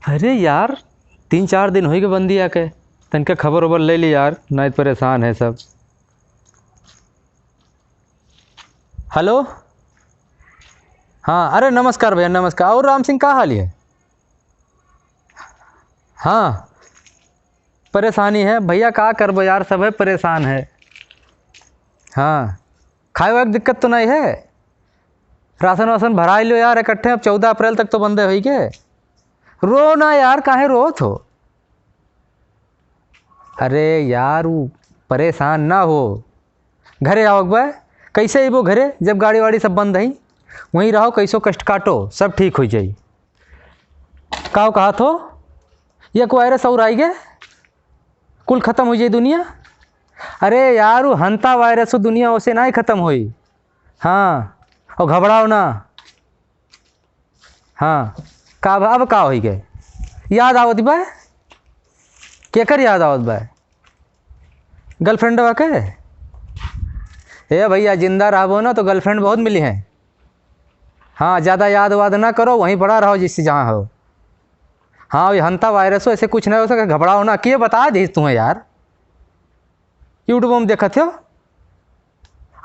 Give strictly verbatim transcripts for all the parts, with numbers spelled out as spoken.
अरे यार, तीन चार दिन होइगे बंदी आके, तनका खबर उबर ले ली यार, नाहीं त परेशान है सब। हेलो, हाँ, अरे नमस्कार भइया, नमस्कार। और राम सिंह, का हाल है? हाँ, परेशानी है भइया, का करबो यार, सभे परेशान है। हाँ, खाए वाए के दिक्कत तो नाहीं है? राशन वासन भराइ लियो यार इकट्ठे, अब चौदह अप्रैल तक तो बंदे होइगे। रो ना यार, काहे रोत हो? अरे यार, उ परेशान ना हो, घरे आओ एक बार। कैसे अइबो घरे, जब गाड़ी वाड़ी सब बंद है? वहीं रहो, कैसो कष्ट काटो, सब ठीक होइ जाई। का कहत हो? एक वायरस और आइगे, कुल खतम होइ जाई दुनिया। अरे यार, उ हंता वायरस हो दुनिया, ओसे नाहीं खतम होई। हाँ, और घबराओ ना। हाँ, का अब, अब का होइगे? याद आवत बा? केकर याद आवत बा? गर्लफ्रेंडवा के? ए भइया, जिंदा रहबो ना तो गर्लफ्रेंड बहुत मिली हैं। हाँ, ज्यादा याद वाद ना करो, वहीं पड़ा रहो जिस जहाँ हो। हाँ, ये हंता वायरस हो, ऐसे कुछ नहीं हो सके, घबराओ ना। के बता दी तुम्हें यार, YouTube में देखत हो?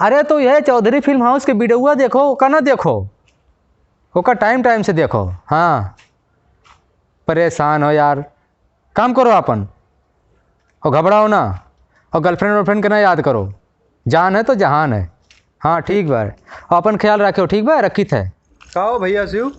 अरे तो ये चौधरी फिल्म हाउस के वीडियोवा देखो, ओका ना देखो, ओका टाइम टाइम से देखो। हाँ, परेशान हो यार, काम करो आपन, और घबराओ ना, और गर्लफ्रेंड वर्लफ्रेंड के ना याद करो, जान है तो जहान है। हाँ ठीक बा, आपन ख्याल रखियो, ठीक बा, रखित है। का हो भइया शिव?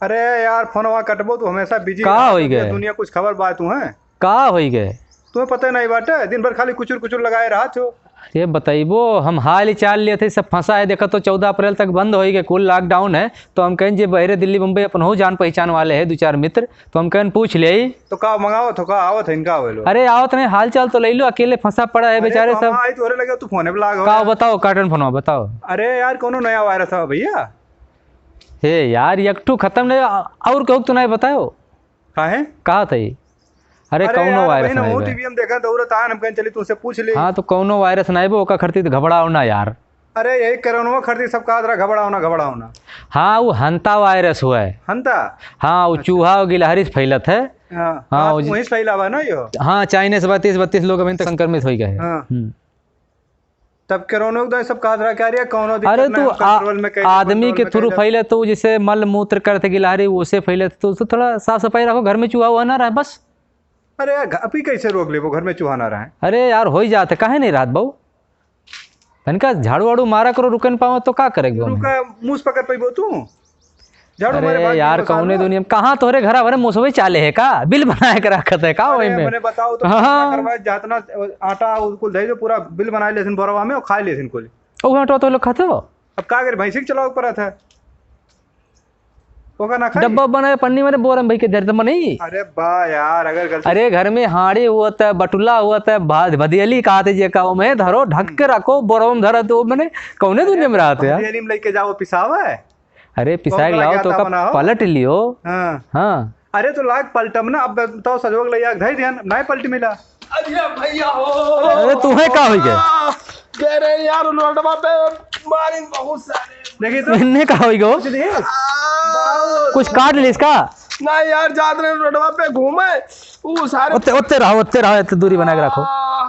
अरे यार, फोनवा कटबो, तू हमेशा बिजी का रहत होई हो, गए? दुनिया कुछ खबर बा तू हैं? का होई गए? तुम्हें पता नहीं बाटे, दिन भर खाली कुचुर कुचुर लगाए रहत हो। ये बतइबो, हम हाल चाल लेत है, सब फंसा है। देखा तो चौदह अप्रैल तक बंद होई गए, कुल लॉकडाउन है। तो हम कहें जे बहरे दिल्ली बम्बई अपन हो जान पहचान वाले है दो चार मित्र, तो हम कहें पूछ ले। तो का मंगावत हो, का आवत है इनका आवे लो? अरे आवत नहीं, हाल चाल तो ले लो, अकेले फंसा पड़ा है अरे बेचारे तो हम सब। आई तोरे लगे, तू फोने पे लाग हो का यार। बताओ, काटन फोनवा बताओ। अरे यार, कोनो नया वायरस है भइया? हे यार, एक ठू खतम नहीं, और केहू तो नहीं बताओ। काहे? कहा था ये? अरे, अरे कौनो यार, वायरस वही ना नहीं हो, बे। टीवी में देखा दौड़त आन, हम कहें चली तुमसे पूछ ले। हाँ, तो कौनो वायरस नहीं बे, ओका खरती तो घबराओ ना यार। अरे, यही कोरोना खरती सब कहा रहा, घबराओ ना, घबराओ ना। हाँ, वो हंता वायरस हुआ है। हंता? हाँ, वो अच्छा। चूहा और गिलहरी से फैलत है। हाँ, हाँ, हाँ, वो तो ज-, वहीं से फैला हुआ है ना यो? हाँ, चाइना से बत्तीस, बत्तीस लोग अभी तक संक्रमित हो गए हैं। हाँ। हम्म। तब कोरोना के दवाई सब कहत रहा, क्या रे, कौनो दिक्कत अरे ना, तू हम आ-, control में कैले, आदमी control के में through कैले। फैले तो जैसे मल मूत्र करते गिलहरी, उसे फैले तो, तो थोड़ा साफ सफाई रखो, घर में चूहा हुआ ना रहे बस। अरे यार, घ-, अभी कैसे रोक लेबो, घर में चूहा ना रहे? अरे यार, हो ही जाते, काहे नहीं रहत बाऊ? तनिका झाड़ू वाड़ू मारा करो, रुके न पावो तो का करेगा? रुका, मुंह से पकड़ पैबो तू? झाड़ू मारे अरे भाग यार, गई वो कौने सामने। दुनिया में, कहाँ तोहरे घर भरे मुसवे चाले है का? बिल बनाए के रखत है का अरे, वही में? मने बताओ तो हाँ। करवा, जितना आटा और कुल दे दो, पूरा बिल बनाए लेथिन बोरवा में और खाए लेथिन कुल। ओ, आटा तो लोग खाते हो? अब का करे, भैंसी के चलावे के पड़त है। ओका ना खाई। डब्बा बनाए पन्नी में बोरम भाई के धरते मने ही। अरे बा यार, अगर गलती अरे घर में हांड़ी हुआ था, बटुला हुआ था, भा-, भदियली कहा थे जे का में धरो, ढक के रखो, बोरम धरा तो मने कौने दुनिया में रहते यार? भदियली में लेके जाओ, पिसावा है। अरे पिसाए के लाओ तो का पलट लियो। हाँ। हाँ। अरे तो लाग पलटम ना, अब बताओ सजवक ले आग धई दिहन, नाय पलट मिला। अरे भैया हो। अरे तुम्हें का होई गए? अरे यार, रोडवा पे मारिन बहुत सारे। देखिए तो। इन्हें का होई गो? कुछ नहीं। आ, कुछ काट ली इसका? ना यार, जात रहे रोडवा पे घूमे, वो सारे उत्ते, उत्ते रहो, उत्ते रहो, इतनी दूरी बना के रखो। आ,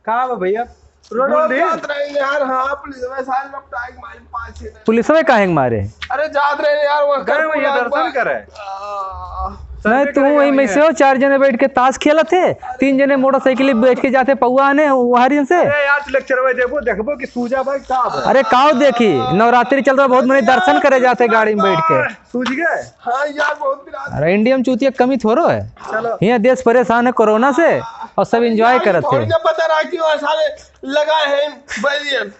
का बा भैया? रोडवा बोल दे। जात रहे यार, हाँ, पुलिस में सारे लपटाए के मारे पाँच छह जने। पुलिस में काहे के मारे? अरे जात रहे यार, वो गए करफू भैया लाग दर्शन बा। करे। आ, नहीं, तू वही में से हो, चार जने बैठ के ताश खेलत थे, तीन जने मोटरसाइकिल पे बैठ के जाते पौआ आने वहारिन से। अरे यार, तू लेक्चर में देबो, देखबो कि सूजा भाई का बा। अरे काव देखी, नवरात्रि चल रहा, बहुत मने दर्शन करे जाते गाड़ी में बैठ के। सूझ गए? हाँ यार, बहुत बिराद। अरे इंडिया में चूतिया कमी थोड़ो है। चलो। यहाँ देश परेशान है कोरोना से और सब एंजॉय करत है। पता रहा कि वहाँ सारे लगा है बैरियर।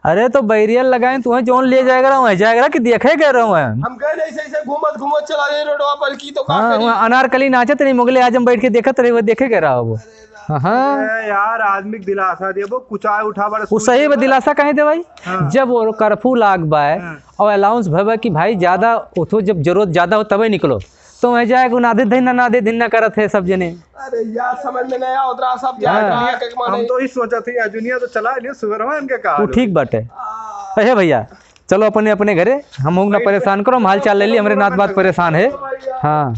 अरे तो बैरियर लगाए, तुम्हें जोन ले जाएगा रहा, वहीं जाएगा रहा कि देखे गए रहो हैं। हम कहे ऐसे ऐसे घूमत घूमत चला रहे रोडवा पर की तो का हाँ, करी? वहाँ अनारकली नाचत रही, मुगले आजम बैठ के देखत रही, वो देखे गए रहा वो। अरे राम। हाँ। अरे यार, आदमी के दिलासा देबो, कुचाय उठा बड़ा वो सूझ सही बा, गया। दिलासा कहे दे भाई। हाँ। जब वो कर्फ्यू लाग बा है हाँ। और अनाउंस भवा कि भाई ज्यादा उठो, जब जरूरत ज्यादा हो तबे निकलो, तो वहीं जाए को नादे धिन्ना, नादे धिन्ना करत है सब जने। अरे यार, समझ में नहीं आवत रहा, सब जाए हाँ। रहा, कहीं हम माने। तो ही सोचा थी, यार, दुनिया तो चला लियो, सुबह में इनके का वो हाल ठीक होई? बाटे। आ। अहे भैया, चलो अपने, अपने घरे, हम हूँ ना भाई, परेशान करो, हम हाल चाल ले ली, हमरे नाथ बात परेशान है। भैया। हाँ।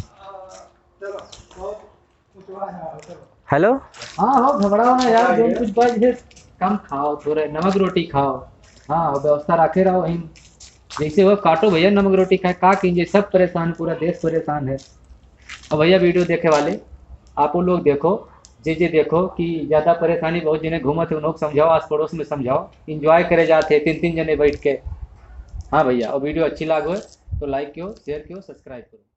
हेलो। हाँ, हो, घबराओ ना यार, जौन कुछ बच है, कम खाओ, थोड़े नमक रोटी खाओ। हाँ, और व्यवस्था रखे रहो, हिन जैसे हो काटो भैया, नमक रोटी खाए, का कीजिए, सब परेशान, पूरा देश परेशान है। अब भैया, वीडियो देखे वाले, आप लोग देखो, जे जे देखो कि ज़्यादा परेशानी बहुत जिन्हें घूमत है, उन लोग समझाओ, आस पड़ोस में समझाओ, एंजॉय करे जाते हैं तीन तीन जने बैठ के। हाँ भैया, और वीडियो अच्छी लागो है तो लाइक करो, शेयर करो, सब्सक्राइब करो।